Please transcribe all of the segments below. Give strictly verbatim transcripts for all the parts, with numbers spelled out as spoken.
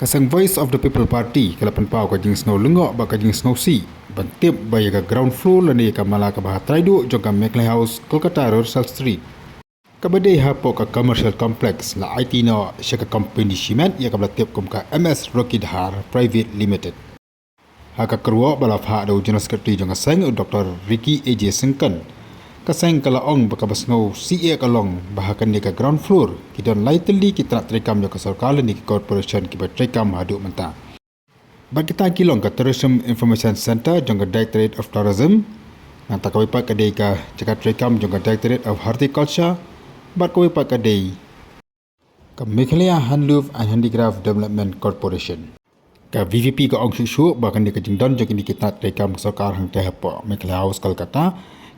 Ka seng Voice of the People Party ka la pynpaw ka jingsngew lyngngoh bad ka jingsngewsih ban tip ba ïa ka ground floor lane ka mala kaba ha trai duh jong ka Meghalaya House, Kolkata, Royal Street, kaba dei hapoh ka commercial complex, la aiti noh sha ka company shimet ïa kaba la tip kum ka M S Rocky Dhar Private Limited. Ha ka kyrwoh ba la phah da u General Secretary jong ka seng, u Doctor Ricky A J Syngkon, ka seng ka la ong ba kaba sngewsih eh ka long ba ha kane ka ground floor ki don lai tylli ki tnat treikam jong ka sorkar lane ki corporation kiba treikam haduh mynta. Bad kita ki long ka Tourism Information Center jong ka Directorate of Tourism, nangta kawei pat ka dei ka jaka treikam jong ka Directorate of Horticulture, bad kawei pat ka dei ka Meghalaya Handloom and Handicraft Development Corporation. Ka V V P ka ong shuh shuh ba kane ka jingdon jong kine ki tnat treikam ka sorkar hangtai hapoh Meghalaya House, Kolkata,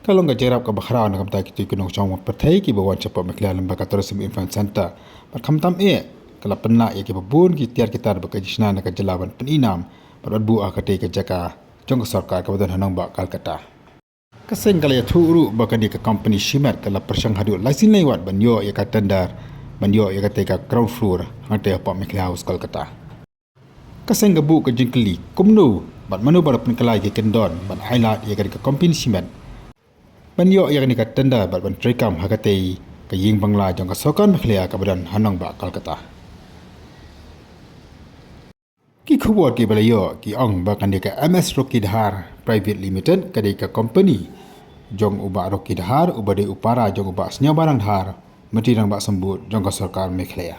ka long ka jingïarap kaba khraw na ka bynta kito ki nongshong pyrthei kiba wan shapoh Meghalaya lyngba ka Tourism Influence Center. Bad khamtam eh, ka la pynlah ïa kiba bun ki tiar ki tar bad ka jingshna na ka jylla ban pyni nam bad ban buh ha katei ka jaka jong ka sorkar kaba don ha nongbah Kolkata. Ka seng ka la ïathuh ruh ba kane ka company shimet ka la pyrshang haduh lai sien lai wat ban ïoh ïa ka tender ban ïoh ïa katei ka ground floor hangtai hapoh Meghalaya House, Kolkata. Ka seng ka buh ka jingkylli kumno bad mano ba la pynkylla ïa ki kyndon ban ailad ïa kane ka company shimet ban ïoh ïa kane ka tender bad ban treikam ha katei ka ïing bangla jong ka sorkar Meghalaya kaba don ha nongbah Kolkata. Ki khubor kiba la ïoh ki ong ba kane ka M S Rocky Dhar Private Limited ka dei ka company jong u Bah Rocky Dhar, uba dei u para jong u Bah Sniawbhalang Dhar, Myntri Rangbah Symbood jong ka sorkar Meghalaya.